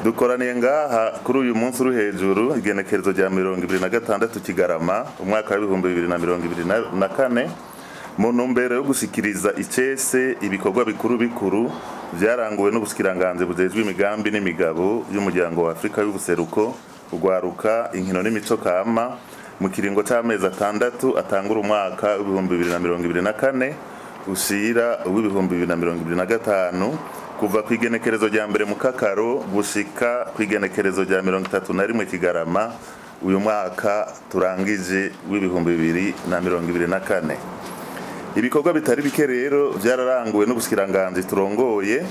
Dukoraniye ngaha kuri uyu munsi uri hejuru, igenekerezo rya 26 Kigarama umwaka wa 2024, mu ntumbero yo gushikiriza icese ibikorwa bikuru bikuru vyaranguwe n'ubushikiranganji bujejwe imigambi n'imigabo y'umuryango wa Afrika y'ubuseruko, ugwaruka, inkino n'imico kama mu kiringo c'amezi 6 atangura umwaka wa 2024 ushira uw'2025, kuva ku igenekerezo rya 1 Mukakaro gushika ku igenekerezo rya 31 Kigarama uyu mwaka turangije wa 2024. Ibikorwa bitari bike rero vyararanguwe n'ubushikiranganji turongoye.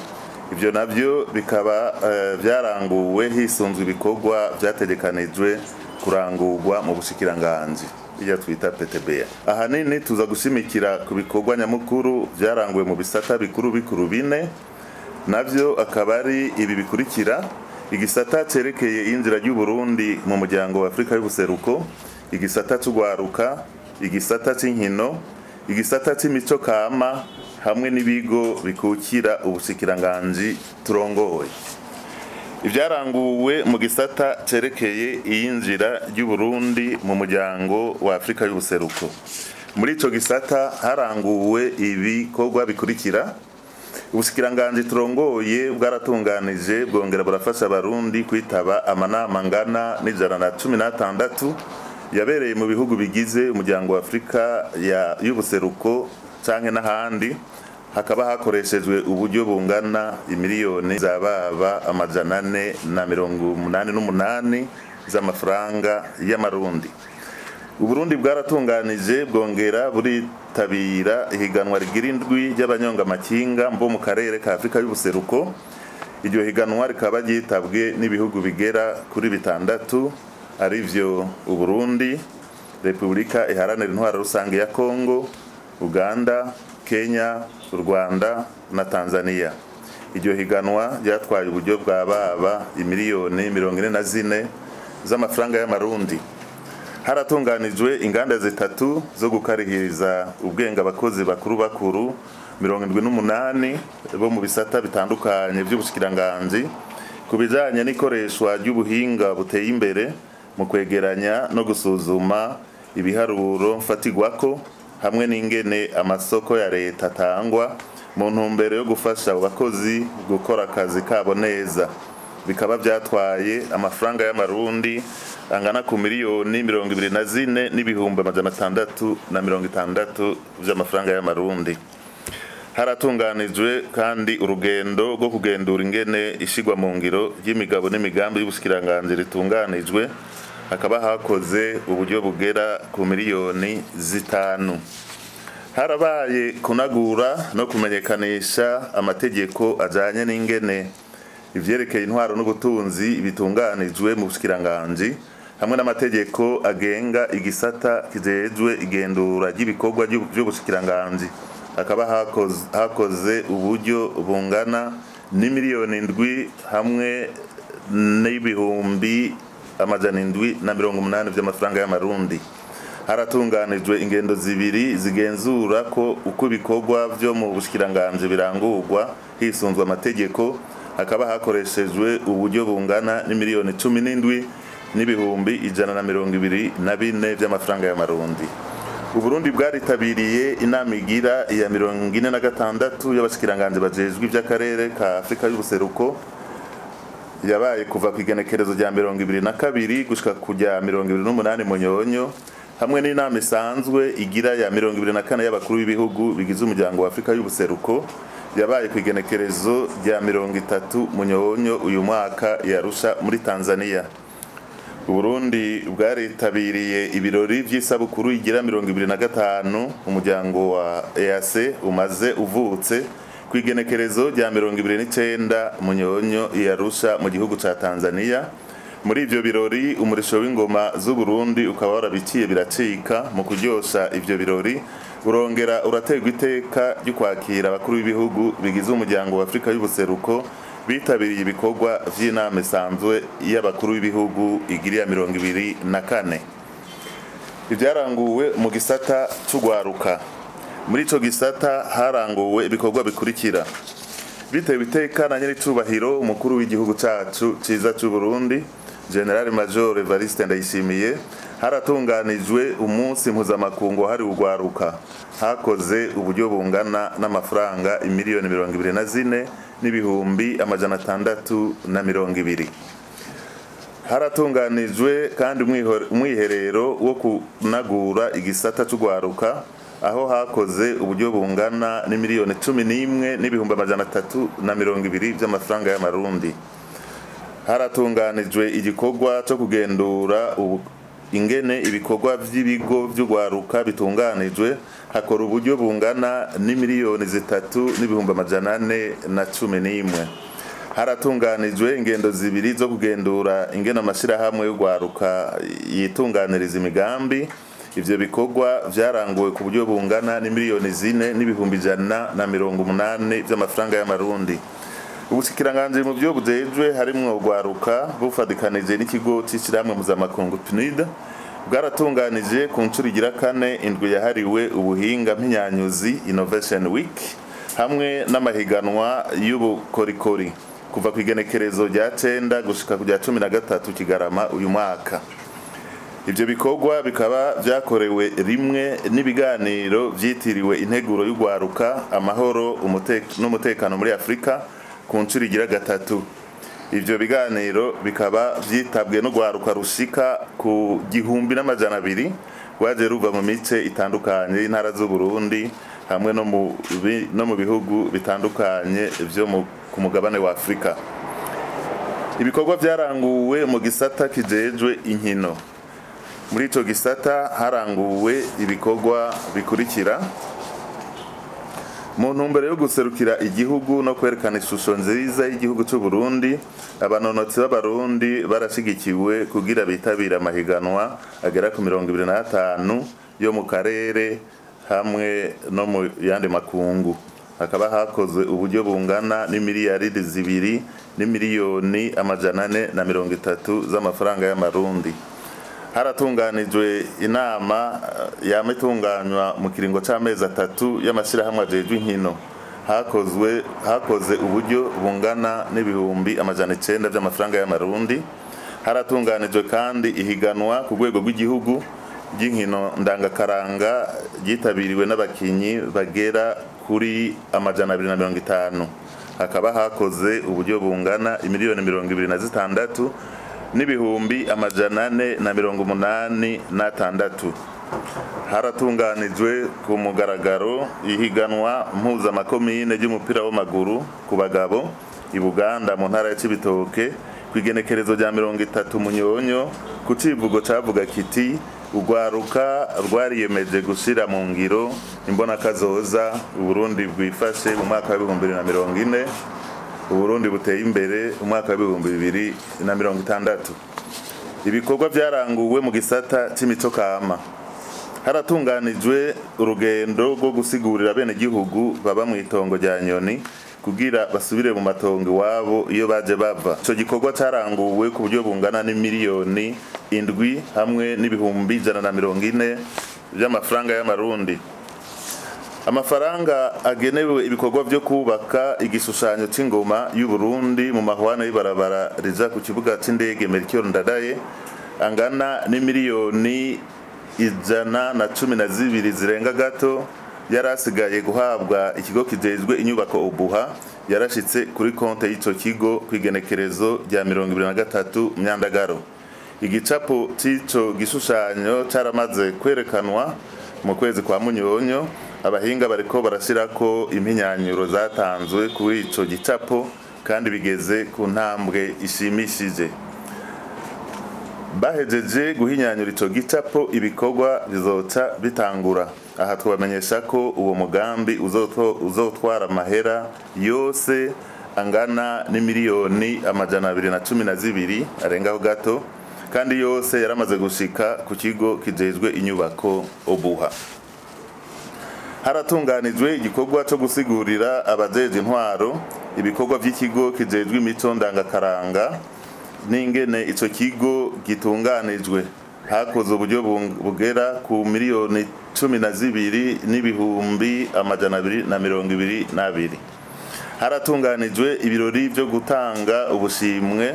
Ivyo navyo bikaba vyaranguwe hisunzwe ibikorwa vyategekanijwe kurangurwa mu bushikiranganji, iyo twita PTBA. Ahanini tuza gushimikira ku bikorwa nyamukuru vyaranguwe mu bisata bikuru bikuru bine, navyo akaba ari ibi bikurikira: igisata cerekeye iyinjira ry'Uburundi mu muryango wa Afrika y'ubuseruko, igisata c'ugwaruka, igisata c'inkino, igisata c'imico kama hamwe n'ibigo bikukira ubushikiranganji turongoye. Ivyaranguwe mu gisata cerekeye iyinjira ry'Uburundi mu muryango wa Afrika y'ubuseruko. Muri ico gisata haranguwe ibikorwa bikurikira: ubushikiranganji turongoye bwaratunganije bwongera burafasha Abarundi kwitaba amanama angana n'116 yabereye mu bihugu bigize umuryango wa Afrika y'ubuseruko canke n'ahandi, hakaba hakoreshejwe uburyo bungana imiliyoni zababa 488 z'amafaranga y'Amarundi. Uburundi bwaratunganije bwongera buritabira ihiganwa rigira indwi ry'abanyongamakinga bo mu karere ka Afrika y'ubuseruko. Iryo higanwa rikaba ryitabwe n'ibihugu bigera kuri bitandatu, arivyo Uburundi, Repubulika Iharanira Intwaro Rusange ya Kongo, Uganda, Kenya, u Rwanda na Tanzania. Iryo higanwa ryatwaye uburyo bwa baba imiliyoni 44 z'amafaranga y'Amarundi. Haratunganijwe inganda zitatu zo gukarihiriza ubwenge abakozi bakuru bakuru 78 bo mu bisata bitandukanye by'ubushikiranganji ku bijanye n'ikoreshwa ry'ubuhinga buteye imbere mu kwegeranya no gusuzuma ibiharuro mfatigwako hamwe n'ingene amasoko ya leta atangwa, mu ntumbero yo gufasha abo bakozi gukora akazi kabo neza. Bikaba byatwaye amafaranga y'Amarundi angana ku miliyoni 24 n'ibihumbi 660 vy'amafaranga y'Amarundi. Haratunganijwe kandi urugendo rwo kugendura ingene ishigwa mu ngiro ry'imigabo n'imigambi y'ubushikiranganji ritunganijwe, hakaba hakoze uburyo bugera ku miliyoni 5. Harabaye kunagura no kumenyekanisha amategeko ajanye n'ingene ivyerekeye intwaro n'ubutunzi bitunganijwe mu bushikiranganji hamwe n'amategeko agenga igisata kijejwe igendura ry'ibikorwa vy'ubushikiranganji, hakaba hakoze uburyo bungana n'imiliyoni 7 hamwe n'ibihumbi 780 vy'amafaranga y'Amarundi. Haratunganijwe ingendo zibiri zigenzura ko uko ibikorwa vyo mu bushikiranganji birangurwa hisunzwe amategeko, hakaba hakoreshejwe uburyo bungana n'imiliyoni 17 n'ibihumbi 124 vy'amafaranga y'Amarundi. Uburundi bwaritabiriye inama igira iya 46 y'abashikiranganji bajejwe ivy'akarere ka Afrika y'ubuseruko, yabaye kuva ku igenekerezo rya 22 gushika ku rya 28 Munyonyo, hamwe n'inama isanzwe igira ya 24 y'abakuru b'ibihugu bigize umuryango wa Afrika y'ubuseruko, yabaye ku igenekerezo rya 30 Munyonyo uyu mwaka yarusha muri Tanzania. Uburundi bwaritabiriye ibirori vy'isabukuru igira 25 umuryango wa EAC umaze uvutse, ku igenekerezo rya 29 Munyonyo yarusha mu gihugu ca Tanzania. Muri ivyo birori umurisho w'ingoma z'Uburundi ukaba warabiciye biracika mu kuryosha ivyo birori, urongera uraterwa iteka ryo kwakira abakuru b'ibihugu bigize umuryango wa Afrika y'ubuseruko bitabiriye ibikorwa vy'inama isanzwe y'abakuru b'ibihugu igira iya 24. Ivyaranguwe mu gisata c'ugwaruka. Muri ico gisata haranguwe ibikorwa bikurikira: Bitewe iteka na nyiricubahiro umukuru w'igihugu cacu ciza c'u Burundi, General Major Evariste Ndayishimiye, haratunganijwe umunsi mpuzamakungu wahariwe urwaruka. Hakoze uburyo bungana n'amafaranga imiliyoni 24 n'ibihumbi 620. Haratunganijwe kandi umwiherero wo kunagura igisata c'urwaruka, aho hakoze uburyo bungana n'imiliyoni 11 n'ibihumbi 320 by'amafaranga y'amarundi. Haratunganijwe igikorwa cyo kugendura ingene ibikorwa by'ibigo by'urwaruka bitunganijwe, hakora uburyo bungana n'imiliyoni 3 n'ibihumbi 411. Haratunganijwe ingendo zibiri zo kugendura ingene amashirahamwe y'urwaruka yitunganiriza imigambi. Ivyo bikorwa vyaranguwe ku buryo bungana n'imiliyoni 4 n'ibihumbi 180 by'amafaranga y'amarundi. Ubushikiranganje mu byo bujejwe harimwo urwaruka bufadikanije n'ikigo c'ishirahamwe mpuzamakungu PNUD bwaratunganije ku ncuro igira kane indwi yahariwe ubuhinga mpinyanyuzi Innovation Week hamwe n'amahiganwa y'ubukorikori kuva ku igenekerezo rya 9 gushika ku rya 13 Kigarama uyu mwaka. Ivyo bikorwa bikaba vyakorewe rimwe n'ibiganiro vyitiriwe integuro y'urwaruka, amahoro n'umutekano muri Afrika ku ncuro igira gatatu. Ivyo biganiro bikaba vyitabwe n'urwaruka rushika ku 1200 rwaje ruva mu mice itandukanye y'intara z'u Burundi hamwe no mu bihugu bitandukanye vyo ku mugabane wa Afrika. Ibikorwa vyaranguwe mu gisata kijejwe inkino. Muri ico gisata haranguwe ibikorwa bikurikira: mu ntumbero yo guserukira igihugu no kwerekana ishusho nziza y'igihugu c'u Burundi, abanonotsi b'abarundi barashigikiwe kugira bitabira amahiganwa agera ku 25 yo mu karere hamwe no mu yandi makungu. Hakaba hakozwe uburyo bungana n'imiliyaridi 2 n'imiliyoni 430 z'amafaranga y'amarundi. Haratunganijwe inama yamitunganywa mu kiringo c'amezi 3 y'amashirahamwe ajejwe inkino. Hakoze uburyo bungana n'ibihumbi 900 by'amafaranga y'amarundi. Haratunganijwe kandi ihiganwa ku rwego rw'igihugu ry'inkino ndangakaranga ryitabiriwe n'abakinyi bagera kuri 250. Hakaba hakoze uburyo bungana imiliyoni 26 n'ibihumbi 486. Haratunganijwe ku mugaragaro ihiganwa mpuzamakomine ry'umupira w'amaguru ku bagabo i Buganda mu ntara ya Cibitoke ku igenekerezo rya 30 Munyonyo, ku civugo cavuga kiti urwaruka rwariyemeje gushira mu ngiro imbonakazoza Uburundi bwifashe mu mwaka wa 2040, Uburundi buteye imbere mu mwaka wa 2060. Ibikorwa vyaranguwe mu gisata c'imico kama. Haratunganijwe urugendo rwo gusigurira bene gihugu baba mu itongo rya Nyoni kugira basubire mu matongo iwabo iyo baje bava. Ico gikorwa caranguwe ku buryo bungana n'imiliyoni 7 hamwe n'ibihumbi 140 by'amafaranga y'amarundi. Amafaranga agenewe ibikorwa vyo kubaka igishushanyo c'ingoma y'u Burundi mu mahwana y'ibarabara riza ku kibuga c'indege Melchior Ndadaye angana n'imiliyoni 112 zirenga gato yarasigaye guhabwa ikigo kijejwe inyubako Obuha, yarashitse kuri konte y'ico kigo kwigenekerezo rya 23 Myandagaro. Igicapo c'ico gishushanyo caramaze kwerekanwa mu kwezi kwa Munyonyo. Abahinga bariko barashirako impinyanyuro zatanzwe kuri ico gicapo kandi bigeze ku ntambwe ishimishije. Bahejeje guhinyanyura ico gicapo, ibikorwa bizoca bitangura. Aha twabamenyesha ko uwo mugambi uzotwara amahera yose angana n'imiliyoni 212 arengaho gato, kandi yose yaramaze gushika ku kigo kijejwe inyubako Obuha. Haratunganijwe igikorwa cyo gusigurira abajeje intwaro ibikorwa by'ikigo kijejwe imico ndangakaranga n'ingene ico kigo gitunganijwe. Hakoze uburyo bugera ku miliyoni 12 n'ibihumbi 222. Haratunganijwe ibirori byo gutanga ubushimwe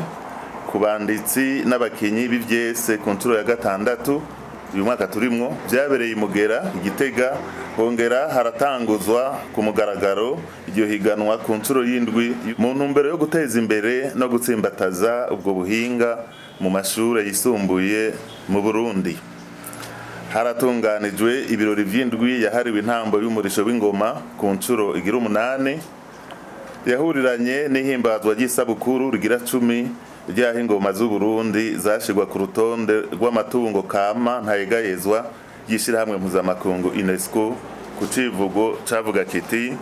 ku banditsi n'abakinyi b'ivyese ku nshuro ya gatandatu uyu mwaka turimwo, vyabereye Imugera, Igitega. Hongera haratanguzwa ku mugaragaro iryo higanwa ku nshuro y'indwi mu ntumbero yo guteza imbere no gutsimbataza ubwo buhinga mu mashure yisumbuye mu Burundi. Haratunganijwe ibirori vy'indwi yahariwe intambo y'umurisho w'ingoma ku nshuro igira 8, yahuriranye n'ihimbazwa ry'isabukuru rigira 10 ryaho ingoma z'u Burundi zashirwa ku rutonde rw'amatungo kama ntayegayezwa y'ishirahamwe mpuzamakungu UNESCO, ku civugo cavuga kiti: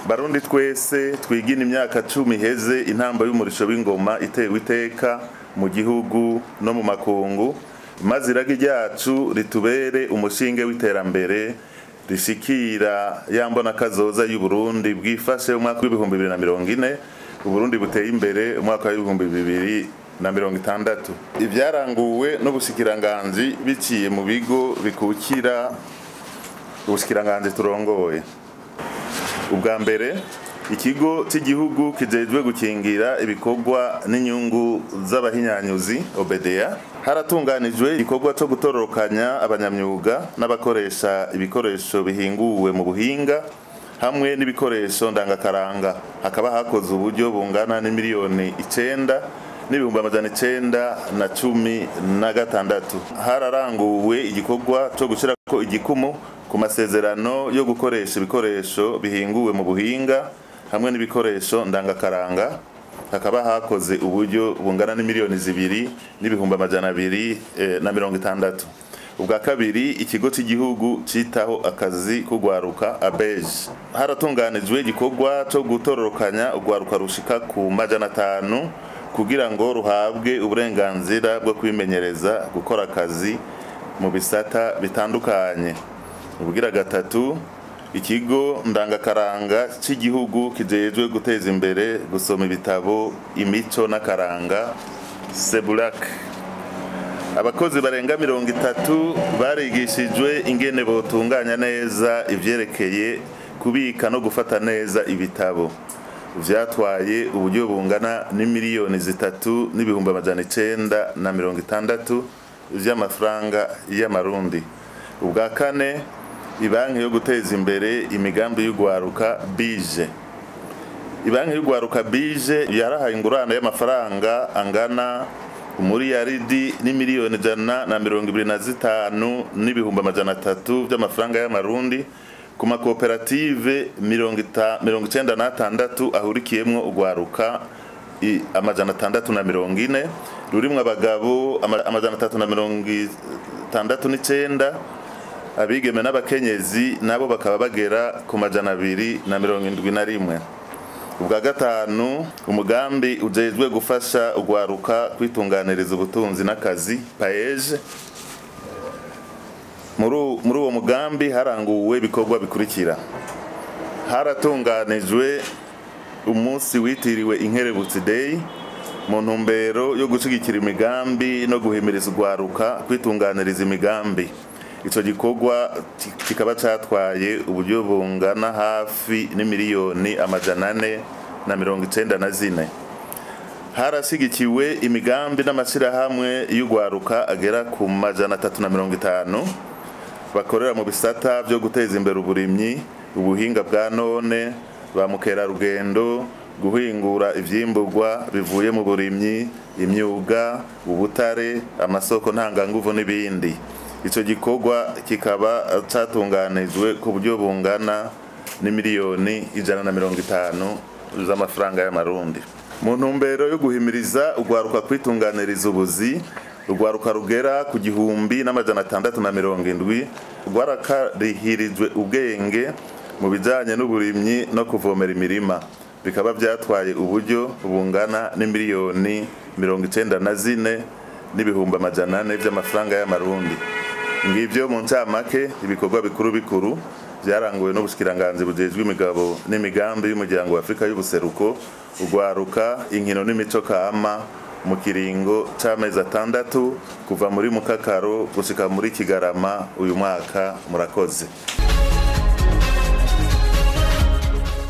Barundi twese twigina imyaka 10 iheze intambo y'umurisho w'ingoma itewe iteka mu gihugu no mu makungu, maze iragi ryacu ritubere umushinge w'iterambere rishikira yambona kazoza y'u Burundi bwifashe umwaka w'ibihumbi 2040, Uburundi buteye imbere umwaka w'ibihumbi 2060. Ivyaranguwe n'ubushikiranganji biciye mu bigo bikukira ubushikiranganji turongoye. Ubwa mbere, ikigo cy'igihugu kijejwe gukingira ibikorwa n'inyungu z'abahinyanyuzi OBDA, haratunganijwe igikorwa cyo gutororokanya abanyamyuga n'abakoresha ibikoresho bihinguwe mu buhinga hamwe n'ibikoresho ndangakaranga. Hakaba hakoze uburyo bungana n'imiliyoni 9 n'ibihumbi 916. Hararanguwe igikorwa cyo gushyirako igikumu ku masezerano yo gukoresha ibikoresho bihinguwe mu buhinga hamwe n'ibikoresho ndangakaranga. Hakaba hakoze uburyo bungana n'imiliyoni 2 n'ibihumbi 260. Ubwa kabiri, ikigo cy'igihugu citaho akazi kugwaruka ABEJ, haratunganijwe igikorwa cyo gutororokanya ugwaruka rushika ku 500 kugira ngo ruhabwe uburenganzira bwo kwimenyereza gukora akazi mu bisata bitandukanye. Ubugira gatatu, ikigo ndangakaranga cy'igihugu kijejwe guteza imbere gusoma ibitabo, imico n'akaranga Sebulak, abakozi barenga 30 barigishijwe ingene botunganya neza ivyerekeye kubika no gufata neza ibitabo. Vyatwaye uburyo bungana n'imiliyoni 3 n'ibihumbi 960 vy'amafaranga y'amarundi. Ubwa kane, ibanki yo guteza imbere imigambi y'ugwaruka BIJE. Ibanki y'ugwaruka BIJE yarahaye ingurane y'amafaranga angana umuriyaridi n'imiliyoni 125 n'ibihumbi 300 by'amafaranga y'amarundi ku makoperative 96 ahurikiyemwo ugwaruka 640, rurimwo abagabo 369, abigeme n'abakenyezi nabo bakaba bagera ku 271. Ubwa gatanu, umugambi ujejwe gufasha ugwaruka kwitunganiriza ubutunzi n'akazi PAEJ. Muri uwo mugambi haranguwe ibikorwa bikurikira: haratunganijwe umunsi witiriwe Inkerebutsi Day mu ntumbero yo gushigikira imigambi no guhimiriza ugwaruka kwitunganiriza imigambi. Ico gikorwa kikaba catwaye uburyo bungana hafi n'imiliyoni 494. Harashigikiwe imigambi n'amashirahamwe y'ugwaruka agera ku 350 bakorera mu bisata byo guteza imbere uburimyi, ubuhinga bwa none, ba mukerarugendo, guhingura ivyimburwa bivuye mu burimyi, imyuga, ubutare, amasoko ntanganguvu n'ibindi. Ico gikorwa kikaba catunganijwe ku buryo bungana n'imiliyoni 150 z'amafaranga y'amarundi. Mu ntumbero yo guhimiriza ugwaruka kwitunganiriza ubuzi, urwaruka rugera ku 1670 rwarakarihirijwe ubwenge mu bijanye n'uburimyi no kuvomera imirima, bikaba byatwaye uburyo bungana n'imiliyoni 94 n'ibihumbi 400 by'amafaranga y'amarundi. Ngivyo mu ncamake ibikorwa bikuru bikuru byaranguwe n'ubushikiranganji bujejwe imigabo n'imigambi y'umuryango wa Afrika y'ubuseruko, ugwaruka, inkino n'imico kama mu kiringo c'amezi 6 kuva muri Mukakaro gushika muri Kigarama uyu mwaka. Murakoze.